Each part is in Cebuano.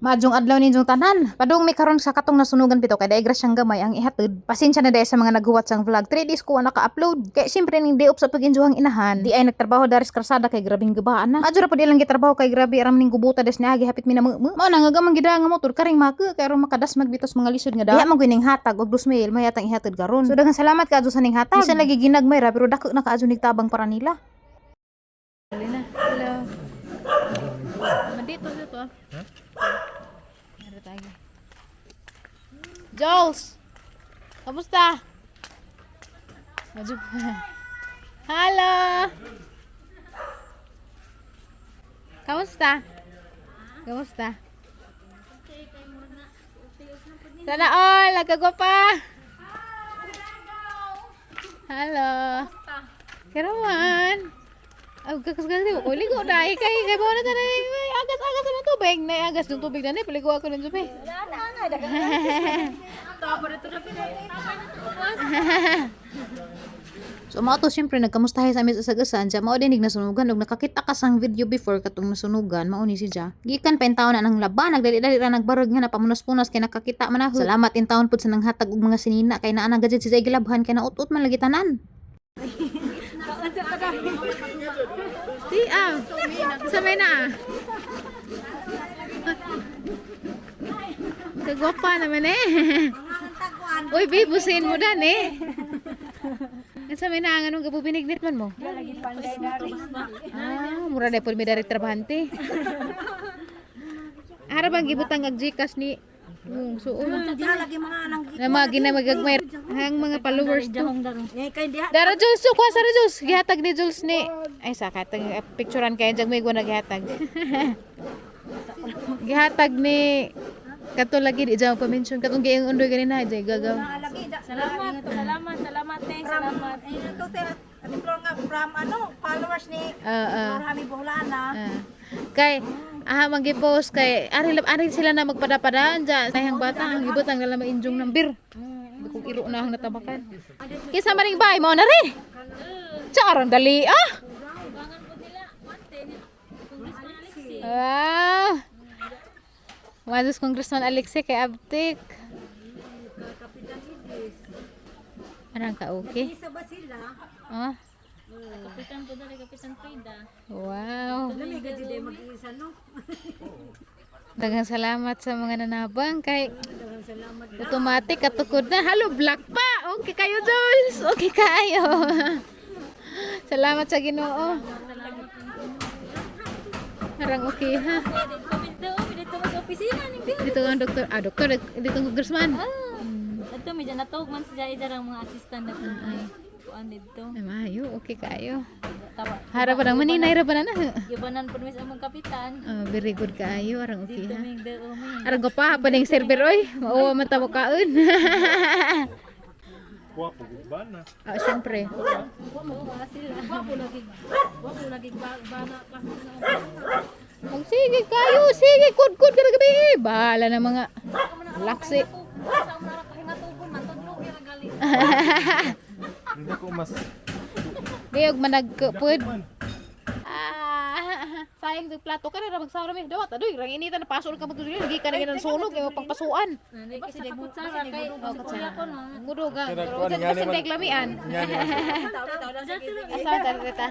Maadjong adlaw ninyong tanan. Padung mi karon sa katong nasunugan pito kay dai grasyang gamay ang ihatod. Pasensya na dai sa mga naghuwat sang vlog. 3 days ko naka-upload. Kay siyempre ning day off sa pag-enjoyang inahan. Di ay nagtrabaho dari sa karsada kay grabing gabaan na. Adyo ra pud ilang gitrabaho kay grabe aram ning gubuta des niagi hapit mi na mo. Mao na nga gamang gida nga motor karing maka kay aron makadas magbitos mga lisod nga daw. Diha man ning hatag og 2,000 may atang ihatod karon. So daghang salamat kaadyo sa ning hatag. Bisan lagi ginagmay ra pero dako na kaadyo nigtabang para nila. Hello. Mandito dito. Huh? Tayo. Jules! Kamusta? Medyo. Hello! Kamusta? Kamusta? Sana all! Nagkagwapa! Hello! Karawan! Ay, kakas kasi, uli ko dahil kay kay mo na tanay agas agas ng tubig na agas ng tubig na ni paligo ako ng tubig. So mao to syempre nagkamustahay sa amin sa sagasan siya mao dinig nasunugan ug nakakita ka sang video before katong nasunugan mao ni siya. Gikan pa intawon na nang laban nagdali-dali ra nagbarog nga napamunas-punas kay nakakita man ako. Salamat intawon pud sa nanghatag og mga sinina kay naa na gadget si gilabhan kay naut-ut man lagi tanan. Di ah. Sa may na. Kagwapa naman eh. Uy, babe, busin mo dan eh. Sa may na anong gabubinignit man mo? Ah, mura na po may dari trabahante. Ara bang gibutang ag GCash ni mong suon. Diha lagi mga anang Na mga ginamagagmay ang mga followers to. Ngay kay diha. Dara Jules, so kuha sa Jules. Gihatag ni Jules ni. Ay sa katang picturean kay jag may gwa gihatag. Gihatag ni kato lagi di jaw pa-mention katong giing undoy ganina jay gagaw. Lagi da. Salamat, salamat, salamat, te, salamat. Ay ito te ati Flor nga from ano followers ni Ah, ah. Flor Hami Bulana. Ah. Kay aha magi-post kay ari ari sila na magpadapadaan dyan. Sayang bata ang ibutang nila mainjong ng beer. Kung iro na ang natabakan. Kisa maring bay mo na rin. Charang dali ah. Wow. Mados Congressman Alexie kay Abtik. Arang ka okay? Isa ba sila? Ah. Kapitan po dali, Kapitan Frida. Wow. Lami gadi day mag-iisa no. Daghang salamat sa mga nanabang kay automatic katukod na. Halo, black pa. Okay kayo, Jules. Okay kayo. Salamat sa Ginoo. Harang okay ha. Dito, dito mas opisina ning Bill. Dito ang doktor. Ah, doktor. Dito ang congressman. Ato medyo natawag man sa jay ang mga assistant na ay kuan dito. Ay, maayo. Okay kayo. Tawa. Hara pa nang maninay ra pa na na. Gibanan po mis among kapitan. Ah, very good kayo. Arang okay Dito ha. ming do mi. Arang ko pa pa ning server oy. Mauwa man ta mo kaon. Guwapo, gubana. Ah, syempre. Ang sige kayo, sige, good, good, kada gabi. Bahala na mga laksi. Hindi ko mas. Gayog managkupod. Ah, sayang yung plato ka na magsara mi. Dawat adoy, rang inita na pasol ka magtuloy, lagi ka na ginang sunog kay pangpasuan. Nanay kasi kutsara kay kuya ko no. Ngudo ka. Kaya Pero kuwan, usan nga kasi naman. tayo lamian. Asa ta ta.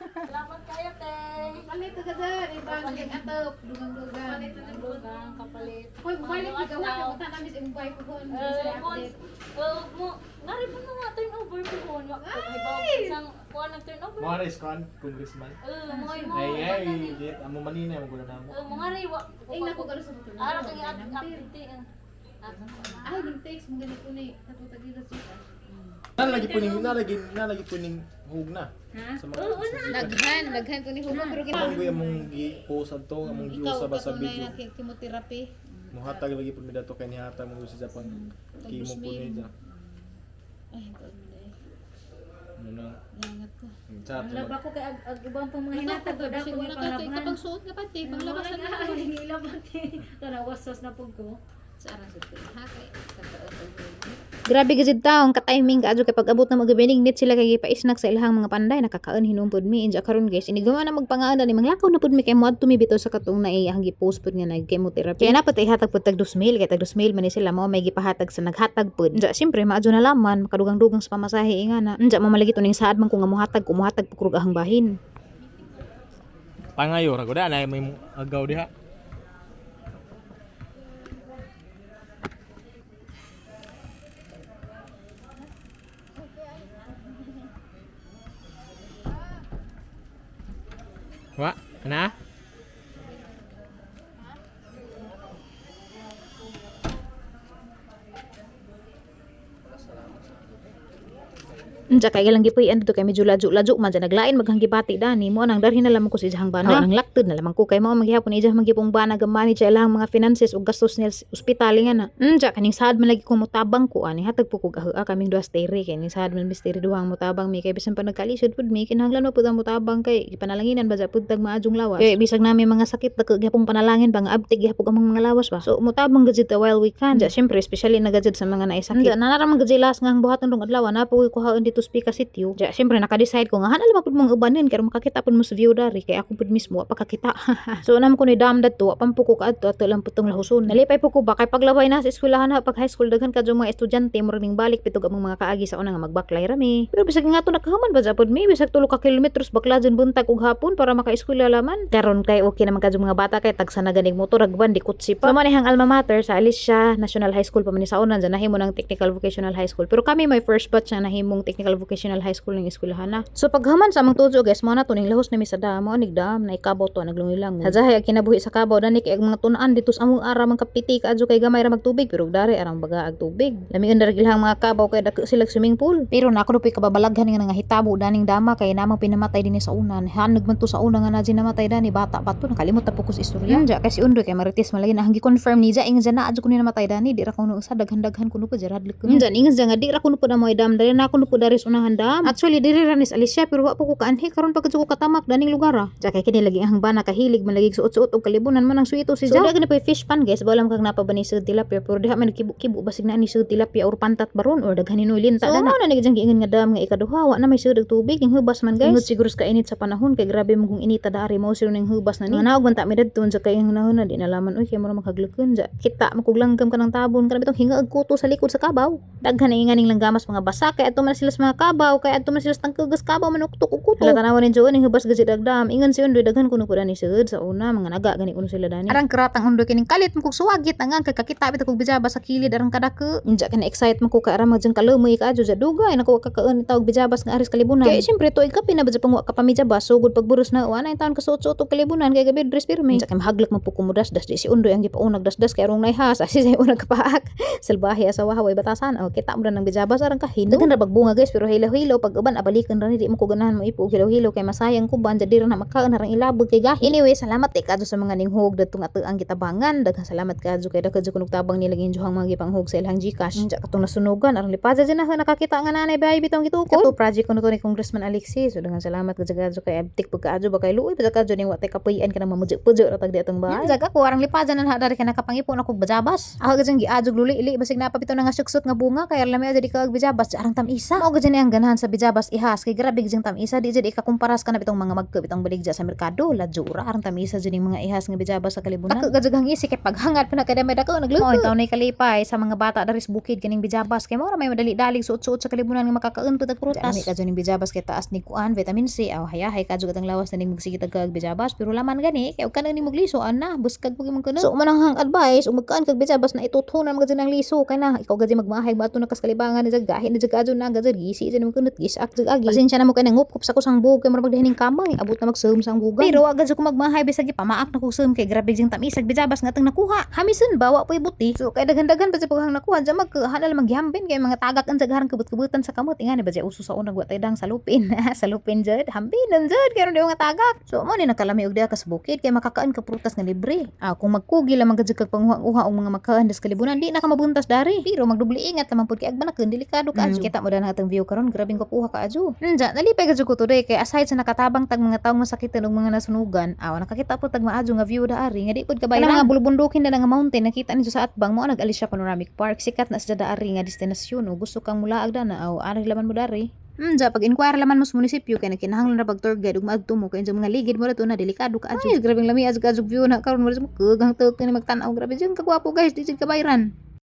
Salamat kayo te. Palit ka dyan, ibang atop, dugang-dugang. Palit na dugang kapalit. Hoy, balik ka gawa ka punta namin sa imong bahay ko. Well, mo nari po mga turnover po ko. Isang kuan ng turnover. Mga res kan, congressman. Eh, mga mo. Ay, ay, di, amo manina, mo gula na mo. Eh, mga rin, wa. Ay, naku, gano'n sa motor. Araw kang i-update. Ay, ning text mo ganito ni katutag dito sa Nalagi po ning, nalagi, nalagi po ning hug na. Sa mga, sa Daghan, daghan ko ni Hugo pero Among guya mong gi-post adto, among giusa ba sa video. Chemotherapy. Muhatag lagi po mi dato kay nihatag mo sa Japan. Kimo po ni dyan. Ay, God. Ano na? Ingat ko. Chat. Laba ko kay ag ibang pang mga hinatag ko dako Siguro na pang kato, ikapang suot nga pati, panglabasan na. Ang ila pati. Tanawa sos na pug ko. Grabe gazid taong ka-timing kaadyo kay pag-abot na mga benignit sila kay gipa-snack sa ilahang mga panday, nakakaon hinuon pud mi. Inja karon guys, iniguma na magpangaan ni manglakaw na pud mi kay moadto mi bitaw sa katong naay ang gi-post pud nga nag chemotherapy. Kaya napat ihatag pud tag 2,000 kay tag 2,000 man ni sila mao may gipahatag sa naghatag pud. Inja siyempre maadyo na laman makadugang-dugang sa pamasahe ingana. Inja mamalagi to ning saad man ko nga mohatag ko mohatag pud ahang bahin. Pangayo ra gud na may agaw diha. Wa, ana? Unsa kay ilang gipuy-an dito kay medyo ladyo-ladyo man dyan naglain maghang gibati dani mo nang darhin na lamang ko sa ijahang bana. Ang laktod na lamang ko kay mao maghihapon ijahang magipong bana ga manage ilahang mga finances ug gastos niya sa ospital nga na. Unsa kaning saad man lagi ko motabang ko ani hatag po kog ahua kaming duha sa tere kay ning saad man misteri duhang motabang mi kay bisan pa nagkalisod pud mi kinahanglan mo pud ang motabang kay gipanalanginan ba sa pud tag maadjong lawas. Kay bisag nami mga sakit dako gihapong panalangin ba nga abtik gihapon among mga lawas ba. So motabang gajud ta while we can. Unsa syempre especially na gajud sa mga naisakit. Unsa nanaramang gajud las nga ang buhaton rong adlaw na po kuhaon dito sa Pika City. Ja, syempre naka-decide ko nga hanal pud mong ubanin kay makakita pud mo sa view dari kay ako pud mismo wa pa kakita. So nam ko ni dam dadto wa pampo ko kaadto ato lang putong lahuson. Nalipay po ko ba kay paglabay na sa eskwelahan ha pag high school daghan kadyo mga estudyante murag ning balik pitog among mga kaagi sa una nga magbaklay ra mi. Pero bisag nga to nakahuman ba japod mi bisag tulo ka kilometros bakla dyan buntag ug hapon para makaeskwela laman. Karon kay okay naman kadyo mga bata kay tagsa na ganig motor agban di kutsi pa. So man ihang alma mater sa Alicia National High School pa man ni sa una dyan nahimo ng Technical Vocational High School. Pero kami may first batch na nahimong Technical Vocational High School ng eskwelahan na. So paghuman sa among tujo guys, mo na to ning lahos na mi sa dam, mo nig dam na ikabaw to naglungilang. Hajahay ang kinabuhi sa kabaw dani kay ang mga tun-an dito sa among ara man kapiti kaadyo kay gamay ra magtubig pero dari arang baga ag tubig. Lami undar gilhang mga kabaw kay dako sila swimming pool. Pero na ako dupi kababalaghan nga nangahitabo daning dama kay namang pinamatay dinhi sa una. Hanog man to sa una nga na namatay dani bata pa to nakalimot na po ko sa istorya. Unja kay si Undoy kay marites man lagi na hanggi confirm ni ja ingon na adyo kuno namatay dani di ra kuno usa daghan-daghan kuno pa jarad kuno. Unja ingon ja nga di ra kuno po na mo dam dali na kuno po dari sa unahan dam. Actually diri ra ni sa Alicia pero wa po ko kaanhi karon pag ko katamak daning lugar ah. Ja kay kini lagi ang bana kahilig man lagi suot-suot og kalibunan man ang suito si ja. So daghan na po fish pan guys balam kag napabani sa tilapia pero diha man nagkibo-kibo basig na ni sa tilapia or pantat baron or daghan ni linta so, dana. So na nagijang giingon nga dam nga ikaduha wa na may sud og tubig ning hubas man guys. Ingot siguro sa kainit sa panahon kay grabe mo kung inita dari mo sino ning hubas na ni. Naog man ta mi dadto sa kay hunahuna di nalaman oy kay mura maghaglukan ja. Kita mo kog langgam kanang tabon kana bitong hinga og kuto sa likod sa kabaw. Daghan na inganing langgamas mga basa kay adto man sila sa mga kabaw kay adto man sila sa tangkegas kabaw manuktok og kuto. Hala tanawan ni Joon ning hubas gazid agdam. Ingon si Undoy daghan kuno pud ani sud sa una mga naga gani kuno sila dani. Arang keratang Undoy kining kalit mo kog suwagit ang kay kakita bitaw kog bijaba sa kilid arang kadako. Inja kana excite mo ko kay arang magjang kalumoy ka adyo ja dugay nako kakaon tawag bijabas nga aris kalibunan. Kay syempre tuig ka pina ba pangwa ka pamijabas sugod pagburos na wa na taon kasuot-suot og kalibunan kay gabi dress pirmi. Inja kay mahaglak man po kumudas das di si Undoy ang gipaunag dasdas kay arong naihas asi say unag kapaak. Salbahe asawa haway batasan o kita mo na ng bijabas arang kahino. Daghan ra bagbunga guys pero hilo-hilo pag uban abalikan ra ni di mo ko ganahan mo ipo og hilo-hilo kay masayang ko ban di ra na makaon harang ilabog kay gahi. Anyway, salamat kay kadto sa mga ninghog dadtong atuang gitabangan. Daghang salamat kadto kay daghan jud kunog tabang nila giinjohang mga gipanghog sa ilang GCash. Unja katong nasunugan arang lipada dyan na nakakita nga nanay bahay bitong gitukod. Kato project kuno to ni Congressman Alexis. So daghang salamat kadto kadto kay abtik pagkaadyo ba kay luoy pa kadto ning wa tay kapuy-an kanang mamudyo-pudyo ra tag di atong bahay. Unja ka ko arang lipada na dari kay nakapangipon ako og bajabas. Ako gajang giadjog luli ili basig napapito na nga suksot nga bunga kay lami adyo di ka og bijabas arang tamisa. Mao gajang ang ganahan sa bijabas ihas kay grabe gajang tamisa di jud ikakumparas kana bitong mga magka bitong baligya sa merkado ladyo ra arang tamisa jud ning mga ihas nga bijabas sa kalibunan. Dako gajang ang isi kay paghangad pa na kay damay dako nagluto. Mao taon nay kalipay sa mga bata dari sa bukid kining bijabas kay mao ra may madali-dalig suot-suot sa kalibunan nga makakaon pud og prutas. Lami kadyo ning bijabas kay taas ni kuan vitamin C aw hayahay kadyo katang lawas na ning magsige tag kag bijabas pero laman gani kay og kanang ning mogliso ana buskag pug imong kuno. So man ang hang advice ug magkaan kag bijabas na ituthunan magad ang liso kay na ikaw gadi magmahay bato na kas kalibangan ni gahi ni kadyo na gadi gisi jud imong kunot gisak jud agi. Pasensya na mo kay nangupkop sa kusang buhok kay murag magdahining kamay abot na magsuom sa bugan. Pero wa gad ko magmahay bisag gipamaak na ko suom kay grabe jing tamisag bijabas nga atong nakuha. Hamison ba wa poy buti. So kay daghan-daghan pa sa paghang nakuha dyan magkahan na lamang gihambin kay mga tagak ang jagharang kebut-kebutan sa kamot ingani ba jay uso sa unang wa tay dang salupin. Salupin jud hambinon jud karon di mga tagak. So mo ni nakalami og diha ka sa bukid kay makakaan ka prutas nga libre. Ah, kung magkugi lamang ka jud kag panguha-uha og mga makaan des kalibunan di na ka mabuntas dari. Pero magdubli ingat lamang pud kay agbanakan delikado ka. Kita mo dan atong view. view karon, grabeng gwapuha kaayo. Unja, nalipay ka jud ko today kay aside sa nakatabang tag mga taong masakitan og mga nasunugan, aw nakakita po tag maayo nga view daari nga di pud kabayran. Kanang mga bulubundukin na nga mountain nakita ninyo sa atbang mao nag Alicia Panoramic Park. Sikat na sa daari nga destinasyon o gusto kang mulaag dana aw ari laman mo dari. Unja, pag inquire laman mo sa munisipyo kay nagkinahanglan ra pag tour guide ug maadto mo kay mga ligid mo na delikado kaayo. Ay, grabeng lami as view na karon mo kagang tuk ni magtan-aw, grabe jud kagwapo, guys, di jud kabayran.